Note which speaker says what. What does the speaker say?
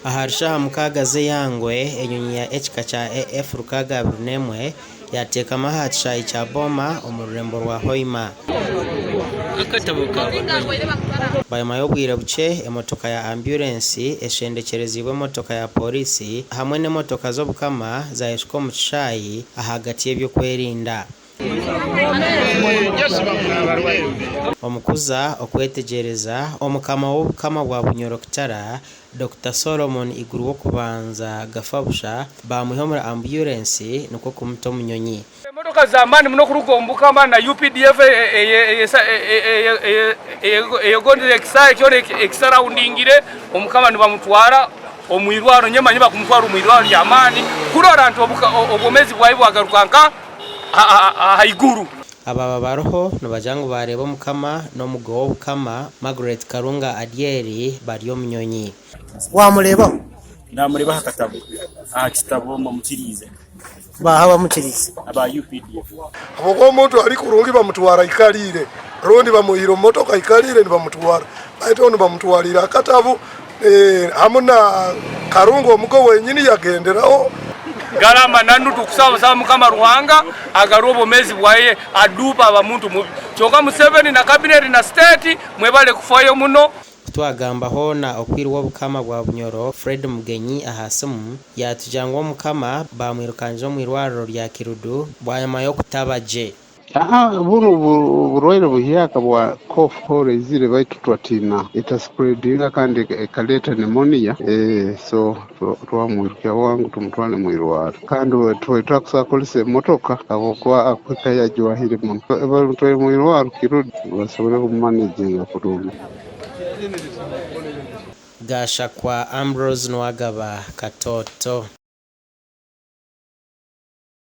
Speaker 1: Ahari shaaha mukaaga z'eihangwe, enyonyi ya ekika kya AF 621 yaateekama aha kishaayi kya Boma omu rurembo rwa Hoima. Bwanyima y'obwire bukye, emotoka ya ambyurensi eshendekyereziibwe emotoka ya pooriisi hamwe n'emotoka z'Obukama zaayeshuka omu kishaayi ahagati y'eby'okwerinda. Omu kuza okwetegyereza, Omukama w'Obukama bwa Bunyoro Kitara, Dokita Solomon Iguru w'okubanza Gafabusha baamwiha omuri ambyurensi nikwo kumuta omu nyonyi.
Speaker 2: Emotoka z'amaani muno kuruga omu Bukama na UPDF eyegondire ekisaayi kyona ekisaraundingire Omukama nibamutwara omu irwariro. Nyowe manya bakumutwara omu irwariro ry'amaani kurora nti obwomeezi bwaye bwagaruka nka ahaiguru.
Speaker 1: Abaaba bariho nibagira ngu baareeba Omukama n'omugo w'Obukama, Margaret Karunga Adyeri bari omu nyonyi.
Speaker 3: Waamureebaho?
Speaker 4: Naamureeba aha katabo, aha kitabo mbamukiriize.
Speaker 3: Baaha abamukiriize?
Speaker 4: Aba UPDF.
Speaker 5: Habwokuba omuntu ali kurungi bamutwara aikaliire, rundi bamwihire omu motoka aikaliire nibamutwara, baitu onu bamutwaliire akatabu hamu na Karungu omugo wenyini yagenderaho.
Speaker 2: Gari amananu tukusaba saba mukama Ruhanga agarure obwomezi bwaye aduupe aba muntu mubi kyonka Museveni na cabinet na state mwebale kufayo muno.
Speaker 1: Kutwagamba hoona okwirwa Obukama bwa Bunyoro, Fred Mugenyi aha simu, yaatugira ngu Omukama baamwirukangiza omu irwariro rya Kiruddu bwanyima y'okutaba gye.
Speaker 6: Bunu oburwaire buhyaka bwa cough cold eizire baitu twatiina etaspreadinga kandi ekaleeta pneumonia so twamwirukya bwangu tumutwale mwirwaro kandi twali twakusobora kukozesa emotoka habwokuba akuhika yajwahire muno bamutwaire mwirwaro Kiruddu basobole kumumanaginga kurungi.
Speaker 1: Gashakwa Ambrose Nuwagaba, Katoto.